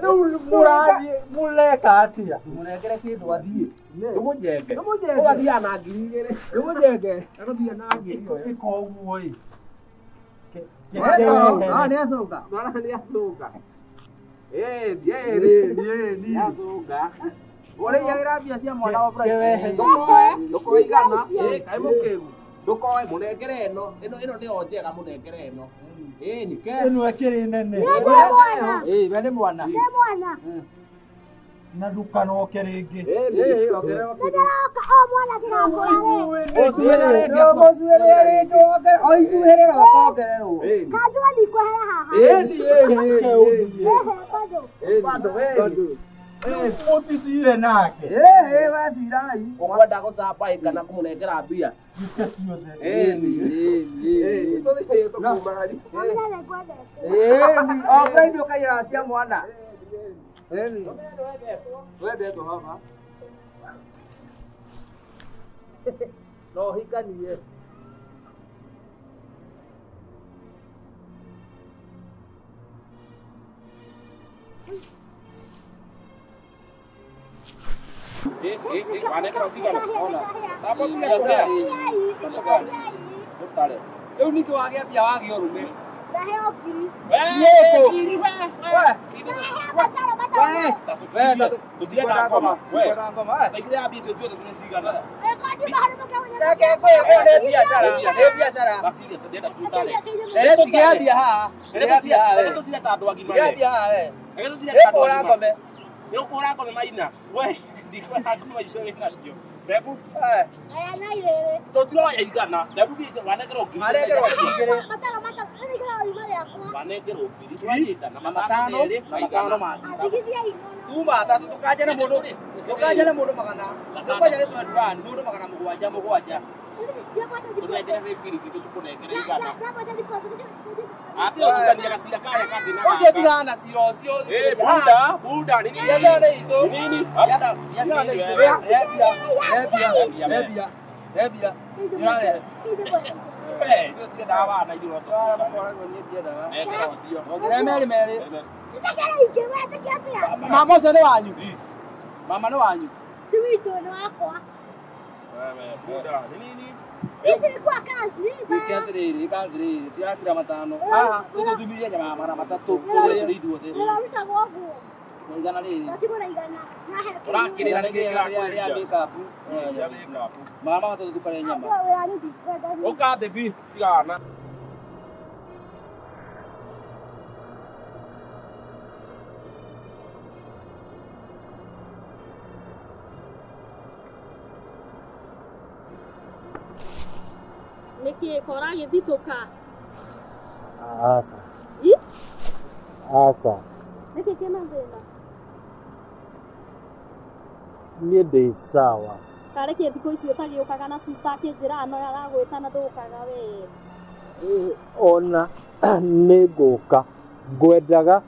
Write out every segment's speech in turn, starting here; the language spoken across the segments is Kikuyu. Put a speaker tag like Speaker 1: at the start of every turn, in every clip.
Speaker 1: Rĩu mũrathiĩ mũreka atĩa?
Speaker 2: Mũnengere kĩndũ athiĩ.
Speaker 3: Ndũmũnjenge.
Speaker 2: Ndũmũnjenge.
Speaker 3: Ũgathiaga na 2000.
Speaker 2: Ndũmũnjenge.
Speaker 3: Agũthiĩ na 2000.
Speaker 1: Ĩka ũguo ĩ.
Speaker 2: Ah, nĩ acũnga.
Speaker 3: Mwana nĩ acũnga. Eh,
Speaker 2: Ĩĩ,
Speaker 3: nĩ acũnga.
Speaker 2: Ũrĩiyagĩra mbia cia mwana wa
Speaker 1: Kewehe.
Speaker 3: Ndũkoe, ndũkoe igana. Ĩ, kaĩ mũkĩgu. Ndũkoe, mũnengere ĩno. Ĩno ĩno nĩyo njega mũnengere ĩno. Ĩ, nĩ ke.
Speaker 1: Ĩno ĩkĩrĩ nene.
Speaker 2: Ĩĩ, we nĩ mwana.
Speaker 4: Nĩ mwana.
Speaker 1: Na ndukanoke rĩngĩ.
Speaker 2: Ĩĩ, ongerera kĩndũ.
Speaker 4: Ndĩroka o mwana ndĩrakũra we.
Speaker 2: Ndũmũcuĩrĩre rĩngĩ wongerere. O icuhĩrĩra ũkongererwo.
Speaker 4: Kanjũa ndikwehera haha.
Speaker 2: Ĩĩ, ĩĩ, ĩĩ.
Speaker 4: Ehe, bado.
Speaker 3: Bado, ĩ.
Speaker 1: Mũticire nake.
Speaker 2: Ĩĩ, ĩĩ, we cirai.
Speaker 3: Ũkwenda gũcamba ĩ kana kũmũnengera mbia?
Speaker 1: Ike ciothe.
Speaker 3: Ĩ,
Speaker 2: Ĩĩ, ĩĩ, ĩĩ.
Speaker 3: Tũthiĩ tũkumari.
Speaker 4: Mamina nĩ ngwendete.
Speaker 2: Ĩĩ, o Friday ũkaiyĩra cia mwana. Ĩĩ.
Speaker 3: Wendetwo haha.
Speaker 2: No ũhikanie.
Speaker 3: Ĩ, ĩ, ĩ, wanengera cigana? Tamba tiga
Speaker 2: Ĩĩ,
Speaker 3: kũhera.
Speaker 2: ĩĩ.
Speaker 3: Ũtare.
Speaker 2: Rĩu ningĩ wagĩa mbia wagĩa ũrũme.
Speaker 4: Ndaheo ngiri.
Speaker 3: We, ngiri, we, we.
Speaker 4: Ndaheo matano, matano.
Speaker 3: Tũtirenda ngoma. We.
Speaker 2: Tũtirenda ngoma. We.
Speaker 3: Taigĩrĩra mbia icio tuone nĩ cigana.
Speaker 4: Ĩko nduma harĩ mũkenya.
Speaker 2: Reke ngwĩre, ĩyo nĩ biacara, nĩ biacara.
Speaker 3: Gatige, tũrenda tutare.
Speaker 2: Reke ngĩambia haha. Ngĩambia haha we.
Speaker 3: Reke tũtire ta andũ agima.
Speaker 2: Ngĩambia haha we.
Speaker 3: Reke tũtire ta andũ
Speaker 2: Ĩkũra
Speaker 3: agima.
Speaker 2: ngome.
Speaker 3: Nĩ ũkũhũra ngome maina. We, ndikũhũra ngome icio wĩ nacio. Ndebu,
Speaker 2: Eh,
Speaker 4: Aya na irĩrĩ.
Speaker 3: tũtiroya igana. Ndebu mbia icio wanengerwo ngiri.
Speaker 2: Wanengerwo ngiri.
Speaker 4: Matano, matano. Rĩu nĩngĩra riuma rĩakwa.
Speaker 3: Wanengerwo ngiri. Tũranyita na
Speaker 2: Na
Speaker 3: matano
Speaker 2: matano,
Speaker 3: merĩ
Speaker 2: na
Speaker 3: na
Speaker 2: matano
Speaker 3: igana.
Speaker 2: mangĩ.
Speaker 4: Athigithia inono.
Speaker 2: Tuma atatũ tũkanjane mũndũ tũkanjane mũndũ magana tũkanja nĩ 21 mũndũ magana mũgwanja mũgwanja.
Speaker 3: Tũnengere ngiri citũ tũkũnengere igana.
Speaker 4: Ndagwata deposit.
Speaker 3: Ate ũtukania gacira karĩa kangĩ na
Speaker 2: Ũcio
Speaker 3: gaka.
Speaker 2: tigana na cira ũcio.
Speaker 3: Eh, buda, buda, ni nini?
Speaker 2: Biacara nĩ itũ.
Speaker 3: Ni nini?
Speaker 2: Biacara nĩ itũ. Rembia, rembia, rembia, rembia. Nĩũrarehe.
Speaker 3: Eh, ithuĩ tũtiendaga wana ithuĩ no
Speaker 2: Twara makoragwo niĩ ndiendaga.
Speaker 3: Nengera ũcio.
Speaker 2: Ongerera merĩ merĩ.
Speaker 4: Nĩnjakĩra ingĩ, wetĩkia atĩa?
Speaker 2: Mama ũcio nĩ wanyu. Mama nĩ wanyu.
Speaker 4: Ti witũ, nĩ wakwa.
Speaker 3: Wewe, buda, ni nini?
Speaker 4: Ici nĩ kwa kazi.
Speaker 2: Wĩke atĩrĩrĩ, ĩka atĩrĩrĩ, tirakira matano. Haha, tũthumirie nyama ya magana matatũ, tũrĩe tũrĩ ithuothe.
Speaker 4: Ndĩrarutagwo ũguo.
Speaker 2: Na igana rĩrĩ.
Speaker 4: Ndatigwo na igana. Nahe kĩndũ.
Speaker 3: Ũrakĩrĩra nĩkĩ
Speaker 2: Rĩa
Speaker 3: kĩrakũrĩria?
Speaker 2: make-up.
Speaker 3: Ya make-up.
Speaker 2: Magana matatũ tũkarĩa nyama.
Speaker 4: Andũ a wĩra nĩ ndikwenda niĩ.
Speaker 3: Ũka thĩ bi, tigana.
Speaker 5: Nĩkĩ koragĩthitũka?
Speaker 1: Aca.
Speaker 5: Ĩ?
Speaker 1: Aca.
Speaker 5: Nĩkĩ kĩna thĩna?
Speaker 1: Niĩ ndĩ sawa.
Speaker 5: Karĩ kĩ thikũ ici ũtagĩũkaga na sister akĩnjĩra no aragwĩta na ndũkaga we.
Speaker 1: Ona nĩ ngũka ngwendaga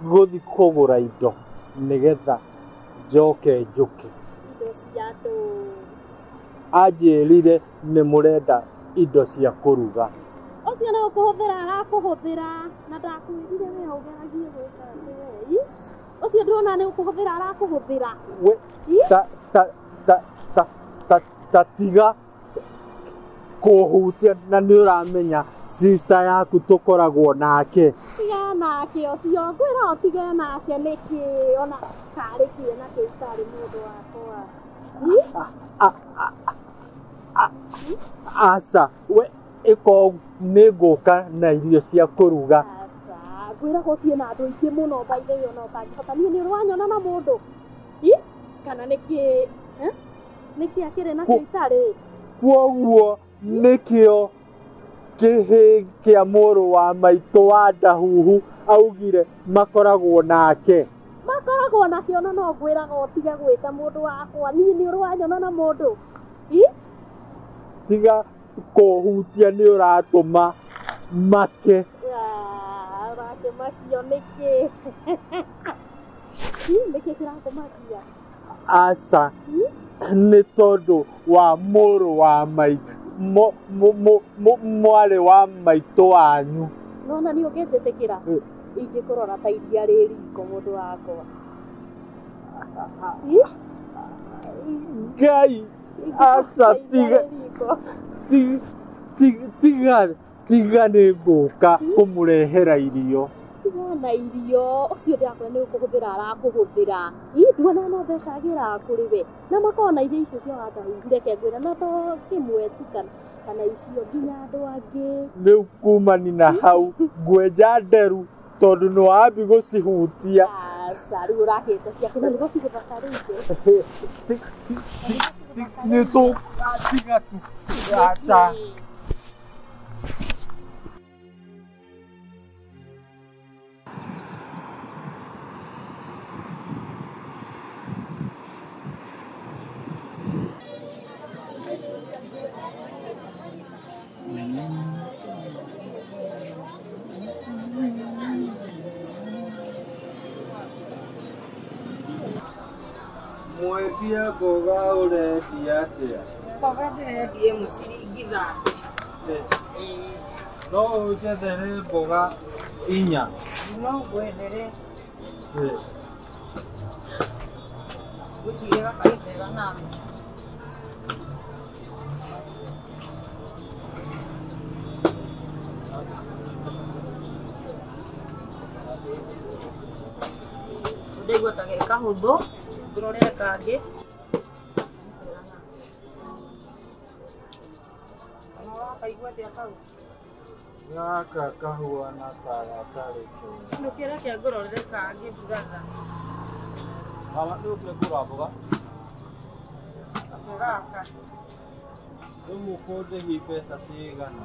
Speaker 1: gũthiĩ kũgũra indo nĩgetha njoke njũke.
Speaker 5: Indo cia andũ.
Speaker 1: Anjĩrire nĩ mũrenda indo cia kũruga.
Speaker 5: Ũcio nĩ gũkũhũthĩra arakũhũthĩra na ndakwĩrire we ũgeragie gwĩka atĩ we. Ĩ? Ũcio ndĩrona nĩ gũkũhũthĩra arakũhũthĩra.
Speaker 1: We
Speaker 5: Ĩ?
Speaker 1: ta ta ta ta ta ta tiga kũhutia na nĩ ũramenya sister yaku tũkoragwo nake.
Speaker 5: Tiga nake ũcio ngwĩra ũtige nake nĩkĩ ona karĩ kĩ nakĩ itarĩ mũndũ wakwa. Ĩ?
Speaker 1: Aca we ĩko nĩ ngũka na irio cia kũruga.
Speaker 5: Aca, ngwĩraga ũciĩ na andũ aingĩ mũno by the way ona ũtangĩhota. Niĩ nĩ ũrĩ wanyona na mũndũ? Ĩ? Kana nĩkĩ? Eh? Nĩkĩ akĩrĩ nakĩo itarĩ?
Speaker 1: Kwoguo nĩkĩo kĩhĩ kĩa mũrũ wa maitũ wa Ndahuhu augire makoragwo nake.
Speaker 5: Makoragwo nakĩo na no ngwĩraga ũtige gwĩta mũndũ wakwa. Niĩ nĩ ũrĩ wanyona na mũndũ? Ĩ?
Speaker 1: Tiga kũhutia nĩ ũratũma make.
Speaker 5: Ah, ũrakĩmakio nĩkĩ? Ĩ, nĩkĩ kĩrakũmakia?
Speaker 1: Aca nĩ tondũ wa mũrũ wa maitũ mwarĩ wa maitũ wanyu.
Speaker 5: Nona nĩ ũngĩnjĩtĩkĩra? Ingĩkũrora ta iria rĩ riko mũndũ wakwa.
Speaker 1: Ngai aca tiga tiga tiga nĩ ngũka kũmũrehera irio.
Speaker 5: Tiga na irio ũcio ndĩrakwĩra nĩ gũkũhũthĩra arakũhũthĩra. Nduona no mbeca agĩraga kũrĩ we na makoragwo na irio icio cia wakahuhu reke ngwĩre no to kĩmwe tu kana icio nginya andũ angĩ.
Speaker 1: Rĩu kumani na hau ngwenja nderu tondũ nĩ wambi gũcihutia.
Speaker 5: Aca rĩu ũrakĩte ciake na nĩguo cigũthakarĩte.
Speaker 1: Nĩ tũgatiga tu aca. Mwendia mboga ũrendia atĩa?
Speaker 6: Mboga ndĩrendia ĩmwe ciringi 30.
Speaker 1: No ũnjethere mboga inya?
Speaker 6: No ngwethere. Ngwĩciria gaka nĩ kega nawe. Ndaigua ta ge kahũthũ ngũrorere kangĩ. Kana ũrakaigua atĩa kau?
Speaker 1: Gaka kahuana ta gatarĩ kega.
Speaker 6: Ndũkĩreke ngũrorere kangĩ buratha.
Speaker 1: Mama nĩ ũkire kũgũra mboga?
Speaker 6: Ake gaka.
Speaker 1: Rĩu mũkũndĩhi mbeca cigana?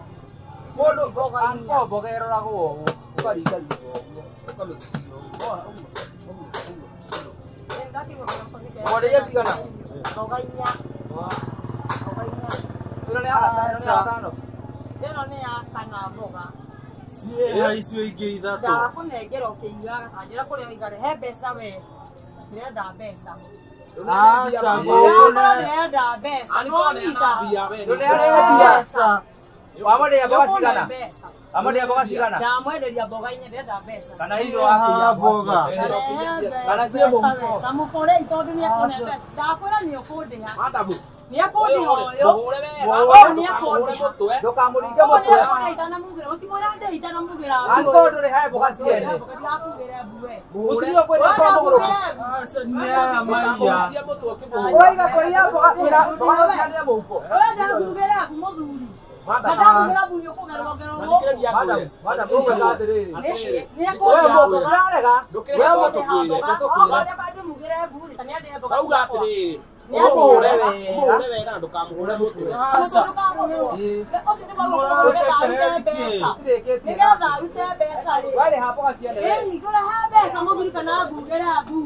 Speaker 2: Mũndũ angĩkorwo mboga ĩroragwo ũũ ũkaringaringa ũguo ũkamĩtinia ũguo wona ũguo ũguo ũguo. Mwenderia cigana?
Speaker 6: Mboga inya. Mboga inya.
Speaker 2: Ĩno nĩ ya gatano, ĩno nĩ ya gatano.
Speaker 6: Ĩno nĩ ya kana mboga.
Speaker 1: Ciĩha icio ingĩ ithatũ.
Speaker 6: Ndakũnengera ũkĩigaga ta njĩra kũrĩa ũigaga he mbeca we. Ndĩrenda mbeca.
Speaker 1: Aca ngũkũne.
Speaker 6: Ndĩrenda mbeca. Nĩwanyita.
Speaker 1: Aca.
Speaker 2: Wamwenderia mboga cigana?
Speaker 6: Mbeca.
Speaker 2: Wamwenderia mboga cigana?
Speaker 6: Ndamwenderia mboga inya ndĩrenda mbeca.
Speaker 2: Kana icio
Speaker 1: Ciĩha mboga.
Speaker 2: Kana ciĩ mũhuko.
Speaker 6: Ta mũkorei tondũ nĩekũne mbeca. Ndakwĩra nĩũkũndĩha.
Speaker 3: Madamu.
Speaker 6: Nĩekũndĩha ũyũ.
Speaker 3: Mũhũre wega.
Speaker 6: Ũyũ nĩekũndĩha.
Speaker 2: Ndũkamũringe
Speaker 6: Ũyũ
Speaker 2: mũtwe.
Speaker 6: nĩekũndĩha itanamugĩra. Ũtimwĩra ndĩhe itanamugĩra mbu.
Speaker 2: Angĩkorwo ndũrĩ he mboga ciene.
Speaker 6: Ndĩrakugĩra mbu we.
Speaker 2: Mũtumia ũkwenda akorwo mũgũrũki.
Speaker 1: Aca nĩ aya maiya.
Speaker 2: Ũraiga kũrĩa mboga kwĩra mboga no cianĩre mũhuko.
Speaker 6: Ũrenda ngugĩre mbu mũthuri. Ndakugĩra mbu nĩũkũgerwo ngerwo gũkũ.
Speaker 2: Madam, madam, ũgwĩka atĩrĩrĩ.
Speaker 6: Nĩekũndĩha
Speaker 2: We
Speaker 6: mboga.
Speaker 2: ndũrarega. We
Speaker 6: Ndĩmugĩre mbu rĩ, ta nĩandĩhe mboga
Speaker 3: Rauga
Speaker 6: ciakwa.
Speaker 3: atĩrĩrĩ.
Speaker 6: Nĩekũndĩha.
Speaker 3: Ũmũhũre wega na ndũkamũhũre mũtwe.
Speaker 1: Aca.
Speaker 6: Ũcio nĩguo nĩgetha arute mbeca. Nĩgetha arute mbeca rĩ.
Speaker 2: Warĩha mboga ciene we.
Speaker 6: Ĩni, ndũrehe mbeca mũthuri kana ngugĩre mbu.